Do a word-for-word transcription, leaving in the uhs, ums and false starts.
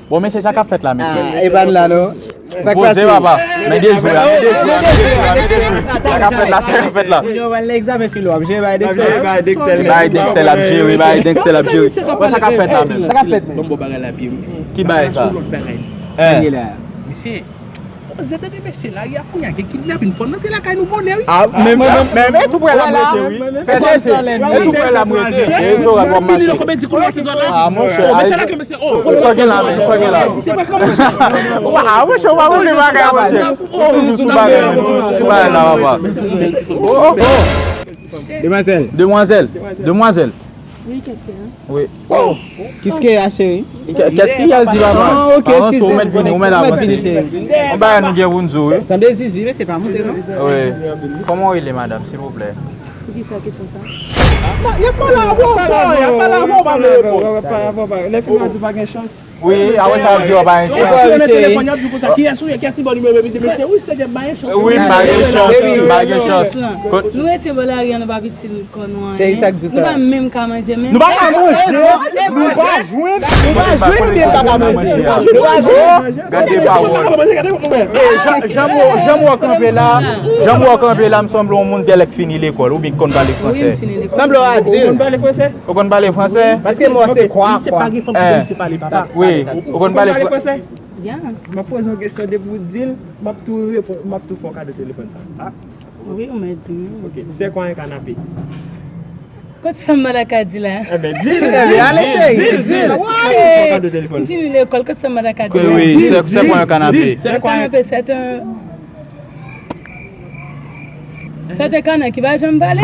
Bon, mesye, sa k ap fèt la, mesye? E pa la non. Sa k pase? Poze, papa. Men de jou la, men de jou la, men de jou la, men de jou la. Sa k ap fèt la, sa k ap fèt la? Yo pral nan egzamen filo, ap jere bay Dexter. Bay Dexter ap jere, bay Dexter ap jere. Bon, sa k ap fèt la menm? Sa k ap fèt menm? Bon, bon bagay la byen, wi. Ki bay sa? Sou lòt bagay. Hein. La. Mesye, zete de mesye la, y a kounye a gen kidnapin, fò n antre lakay nou bonè, wi. Ah, men men men men tou prè la mwete, wi. Fè tete. Men tou prè la mwete. Se yo rap wap mache. Konbyen di kounye a se zòn la? Ah, monchè. Oh, mesye la ke mesye, oh, Sa gen la menm, sa gen la. se pa kòm Ah, monchè, ou pa monchè bagay, monchè. Ou toujou sou bagay, menm. Ou toujou sou bagay la, papa. Oh, oh, oh. Demwazèl. Demwazèl. Demwazèl. Oui, qu'est-ce qu'il y a? Oui. Oh. Kiske a cheri? Qu'est-ce qu'il y a, di papa? Ah, ok, Pardon, excusez. Si ou mèt vini, ou mèt avanse. Vini, cheri. On bagay nou gen pou n di w, wi. Sanble zizi, men se pa monte non. Wi. Kòman w rele, madanm, silvouplè? Pou ki sa kesyon sa? Y ap pale avè w, sa, y ap pale avè w, pa vle reponn. Lè fini a di pa gen chans. Wi, apre sa, w ap di w pa gen Ou chans. pa rele telefòn, y ap di w konsa, kiyès ou ye, kiyès ki ba w nimewo, epi di, mesye, wi, se dèm pa gen chans. Wi, pa gen chans, pa gen chans. Nou rete bò lari a, nou pa pitil kò nou anyen. Cheri, sa k di sa? Nou pa menm ka manje menm. Nou pa ka manje. Nou pa jwenn. Nou pa jwenn oubyen pa ka manje. Nou pa jwenn. Gade pawòl. Jan m wè w kanpe la, jan m wè w kanpe la, m sanble yon moun gèlè k fini lekòl oubyen k konn pale fransè. Sanble yon adilt. Ou konn pale fransè? Paske mwen se kwa, kwa. Misye pa gen fanm ki misye pale, papa. Wi, ou konn pale fransè? Ya. M ap poze yon kesyon, depi w di l, m ap tou reponn, m ap tou fè w kado telefòn sa. Ah, Wi, ou mèt di m. Ok. C'est quoi un canapé? Kot sa m pa ta ka di la? Eben, di l. Eben, ale, cheri, di l. Fè w kado telefòn. M fini lekòl, kot sa m pa ta ka di Wi, la? wi, c'est c'est quoi un canapé? Un canapé, c'est un Sa te kanè ki pa janm pale.